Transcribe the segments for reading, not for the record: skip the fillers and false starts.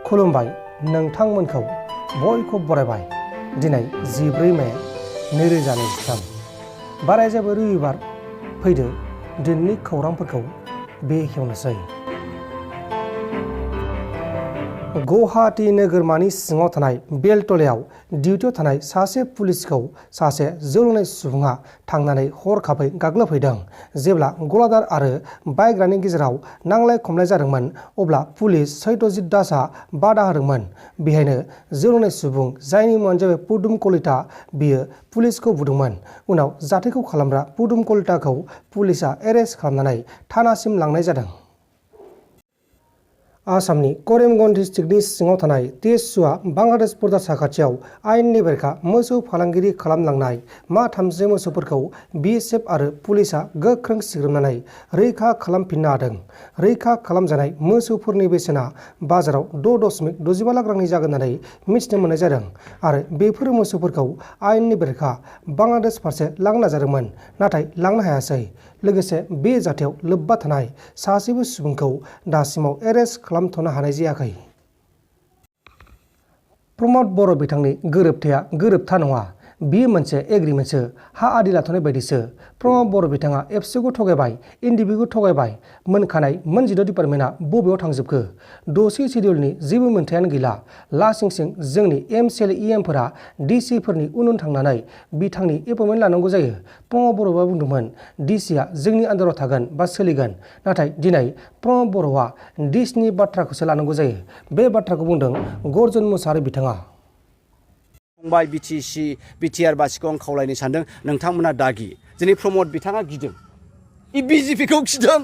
खुलुमबाय नोंथांमोनखौ बयखौ बरायबाय दिनै 14 मे 2023 बारायजाबो रबिबार फैदो दिननि खौरांफोरखौ बेखेवनोसै। गुवाहाटी नोगोरमानि सिङाव थानाय बेलतलायाव डिउटियाव थानाय सासे पुलिसखौ सासे जौ लोंनाय सुबुङा थांनानै हरखाबै गाग्लोबहैदों। जेब्ला गलादार आरो बायग्रानि गेजेराव नांलाय खमलाय जादोंमोन अब्ला पुलिस सत्यजित दासआ बादा होदोंमोन। बेहायनो जौ लोंनाय सुबुं जायनि मुङानो जाबाय पुदुम कलिता बियो पुलिसखौ बुदोंमोन। उनाव जाथायखौ खालामग्रा पुदुम कलिताखौ पुलिसआ एरेस्ट खालामनानै थानासिम लांनाय जादों। आसामनि करिमगन्ज डिस्ट्रिक्टनि सिङाव थानाय तेजसुआ बांलादेश बर्डार साखाथियाव आयेननि बेरेखा मोसौ फालांगिरि खालामलांनाय मा 30 मोसौफोरखौ BSF आरो पुलिसआ गोख्रों सिग्रोमनानै रैखा खालामफिननो हादों। रैखा खालामजानाय मोसौफोरनि बेसेना बाजाराव 6.65 लाख रांनि जागोन होननानै मिथिनो मोननाय जादों आरो बेफोर मोसौफोरखौ आयेननि बेरेखा बांलादेश फारसे लांनो नाजादोंमोन नाथाय लांनो हायासै। लोगोसे बे जाथायाव लोब्बा थानाय सासेबो सुबुंखौ दासिमाव एरेस्ट खालामथ'नो हानाय जायाखै। प्रमद बर' बिथांनि गोरोबथाया गोरोबथा नङा, बियो मोनसे एग्रिमेन्टसो, हा आदि लाथ'नाय बायदिसो। प्रमद बर' बिथाङा एबसुखौ थगायबाय, एनडिबिखौ थगायबाय। मोनखानाय मोन 16 डिपार्टमेन्टआ बबेयाव थांजोबखो? द'से सिडिउलनि जेबो मोन्थायानो गैला। लासिंसिं जोंनि MCLA EMफोरा DCफोरनि उन उन थांनानै बिथांनि एपइन्टमेन्ट लानांगौ जायो। प्रमद बर'आ बुंदोंमोन DCआ जोंनि आन्दाराव थागोन बा सोलिगोन, नाथाय दिनै प्रमद बर'आ DCनि बाथ्राखौसो लानांगौ जायो। बे बाथ्राखौ बुंदों गर्जन मुसाहारि बिथाङा। फंबाय BTR बासिखौ आं खावलायनो सानदों, नोंथांमोना दागि। दिनै प्रमद बिथाङा गिदों, BJPखौ गिदों।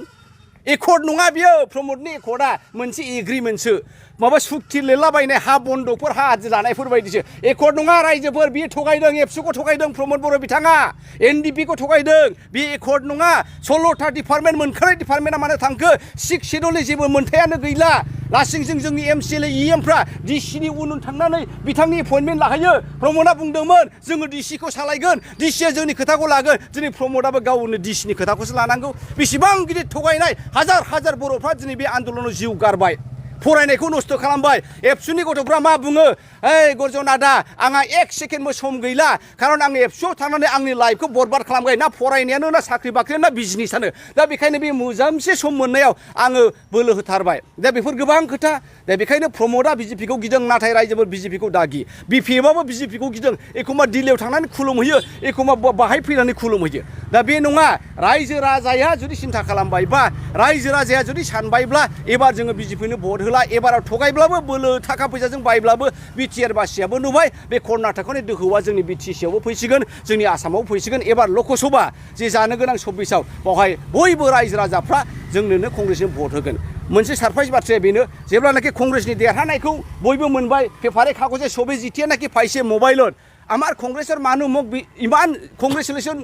एकर्ड नङा बियो, प्रमदनि एकर्डआ मोनसे एग्रिमेन्टसो, माबा सुक्ति लिरलाबायनाय हा बन्दकफोर हा आदि लानायफोर बायदिसो। एकर्ड नङा रायजोफोर, बियो थगायदों, एबसुखौ थगायदों प्रमद बर' बिथाङा, NDPखौ थगायदों। बे एकर्ड नङा। 16था डिपार्टमेन्ट मोनखानाय डिपार्टमेन्टआ मानो थांखो? 6 शेड्युलनि जेबो मोन्थायानो गैला। लासिंसिं जोंनि MCLA EMफ्रा DCनि उन उन थांनानै बिथांनि एपइन्टमेन्ट लाहैयो। प्रमदआ बुंदोंमोन जोङो DCखौ सालायगोन, DCआ जोंनि खोथाखौ लागोन। दिनै प्रमदआबो गावनो DCनि खोथाखौसो लानांगौ। बेसेबां गिदिर थगायनाय, हाजार हाजार बर'फ्रा दिनै बे आन्दलनाव जिउ गारबाय, फरायनायखौ नस्थ' खालामबाय। एबसुनि गथ'फ्रा मा बुङो? ओइ गर्जन आदा, आंहा 1 सेकेन्डबो सम गैला, खारन आं एबसुआव थांनानै आंनि लाइफखौ बरबाद खालामबाय। ना फरायनायानो, ना साख्रि बाख्रियानो, ना बिजनेसानो। दा बेखायनो बे मोजांसे सम मोननायाव आङो बोलो होथारबाय। दा बेफोर गोबां खोथा। दा बेखायनो प्रमदआ BJPखौ गिदों, नाथाय रायजोफोर BJPखौ दागि। BPFआबो BJPखौ गिदों, एखमबा दिल्लीयाव थांनानै खुलुमहैयो, एखमबा बाहाय फैनानै खुलुमहैयो। दा बे नङा। रायजो राजाया जुदि सिन्था खालामबायबा, रायजो राजाया जुदि सानबायब्ला एबार जोङो BJPनो भट होला, एबाराव थगायब्लाबो बोलो थाखा फैसाजों बायब्लाबो BTR बासियाबो नुबाय बे कर्नाटकनि दोहौआ जोंनि BTCआवबो फैसिगोन, जोंनि आसामाव फैसिगोन। एबार लकसभा जे जानो गोनां 24आव बावहाय बयबो रायजो राजाफ्रा जोंनोनो कंग्रेसनो भट होगोन। मोनसे सारप्राइज बाथ्राया बेनो, जेब्लानाखि कंग्रेसनि देरहानायखौ बयबो मोनबाय, पेपारे कागजे सबै जितिया नाकि पाइसे मोबाइলত, আমার কংগ্রেসের মানুষ মোক ইমান কংগ্রেচুলেশ্যন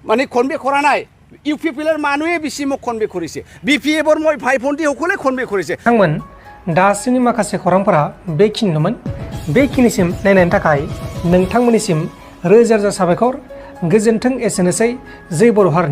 মানে কনভে কৰা নাই। UPPৰ মানুহে বেছি মোক কনভে কৰিছে, BPFৰ মই ভাই ভণ্টি সকলে কনভে কৰিছে। नोंथांमोन दासिमनि माखासे खौरांफोरा बेखिनिल'मोन। बेखिनिसिम नायनायनि थाखाय नोंथांमोननिसिम रोजा रोजा साबायखर। गोजोन्थों। एसेनोसै। जै बर' हारि।